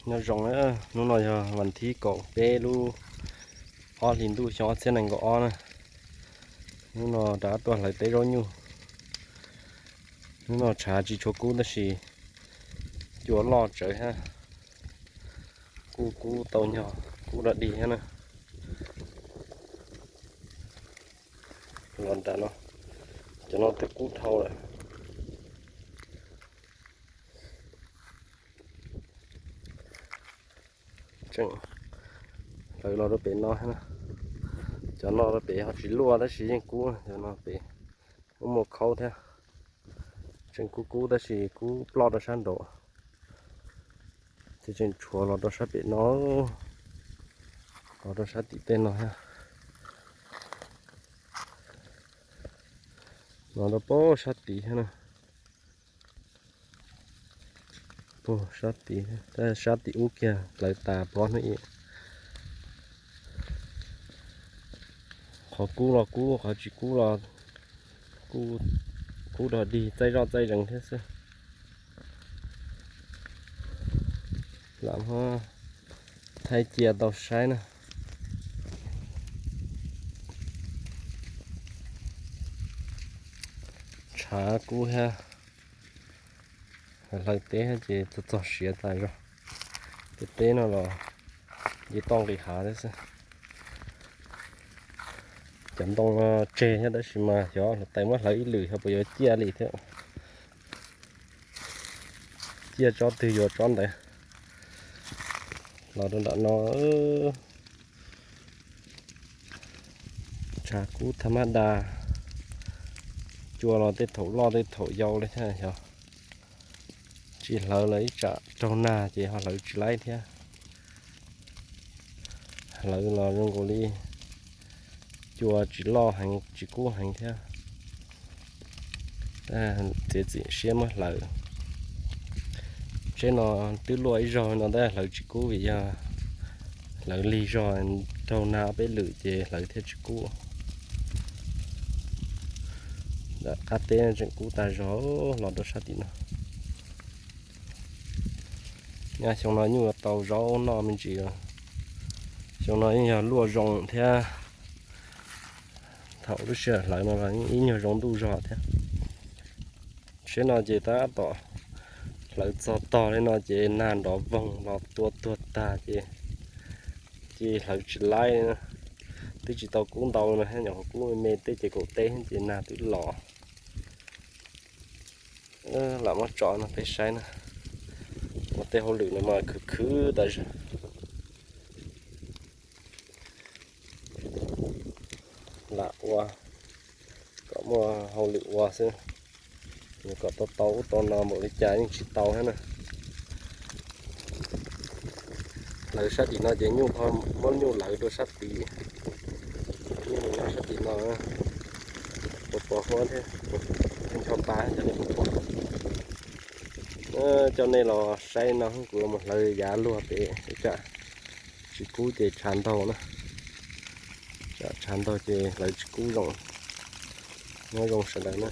Nyob zoo, hnub no yog vas thib kaum peb lub ob hlis ntuj xyoo ob txhiab nees nkaum ob na. Hnub no rov tuaj hlawv teb zaub nyuj. Hnub no tshav tsis tshua kub tab sis cua loj tsawv thiab. Kuj kub tau nyog kub dog dig thiab na. Los nram no, cov no twb kub dhau lawm. Tseem hlawv los rau pem no, cov no rau pem ho tsis luaj tab sis yeej kub, cov no pem muaj muaj khaub thiab. Tseem kub kub tab sis kub ploj rau sab nraud. Ces tseem tshuav los rau sab pem no, los rau sab tim tej no thiab. Los rau pem sab tid thiab na. Pem sab tid, sab tim ub kiag hlawv tas pov hnub ib. Qhov kub los kub, qhov tsis kub los kuj kub dog dig txaij zoj txaij zees thiab xwb. Lam muab thaij cia tau saib na. Tshav kub thiab, hlawv teb ces txog txog siav tas zog. Tej teb no los nce toj nqis hav thiab xwb. Cov ntoo tseg thiab tab sis mas xyov hluav taws muab hlawv ib lwm xyov puas yuav ciaj li thiab. Ciaj tsob twg yuav tsob ntawd. Los rau nram no, tshav kub thaj mab da, cua los tej thaum loj tej thaum yau li thiab xyov. Tsis hlawv los ib tsam raug nag ces ho hlawv tsis laib thiab. Hlawv los zoo nkaus li cua tsis loj heev tsis kub heev thiab. Txiav txim siab muab hlawv. Tsheb no twb luaj ib zaug no tab hlawv tsis kub vim yog hlawv lig zog, raug nag ob peb lwm ces hlawv thiaj tsis kub. Nram qab teb tseem kub tas zog los rau sab tim no. Nyob xyoo no nyuj tau zaub noj me ntsis. Xyoo no yeej yog luaj zoo thiab. Thaum lub sij hawm hlawv no los ib nyuag zoo ntuj zog thiab. Tsheb no ces tab tom hlawv txog tog li no ces nag nrov voog los tua tuag tag ces, ces hlawv tsis laib. Twb tsis tau kub ntau no thiab, nyuam qhuav kub me me tej ces kaum teb ces nag twb los. Lam muab tso no peb saib na. Ua tej hauj lwm no mas khwv khwv tas zog. Lam ua kom muaj hauj lwm ua xwb. Kom tau tau ub tau no npaum li cas yeej tsis tau thiab na. Lawv sab tim no ces nyuj ho muab nyuj lawv rau sab tid. Nyuj nyob sab tim no, pos pos huab thiab, ncho pa cov nej pos pos. Coj nej los saib no kuv mus hlawv yav luag pem, tsam tsis kub ces tshav ntaug na. Tsam tshav ntaug ces hlawv tsis kub zoo. Nyob zoo sawv daws na.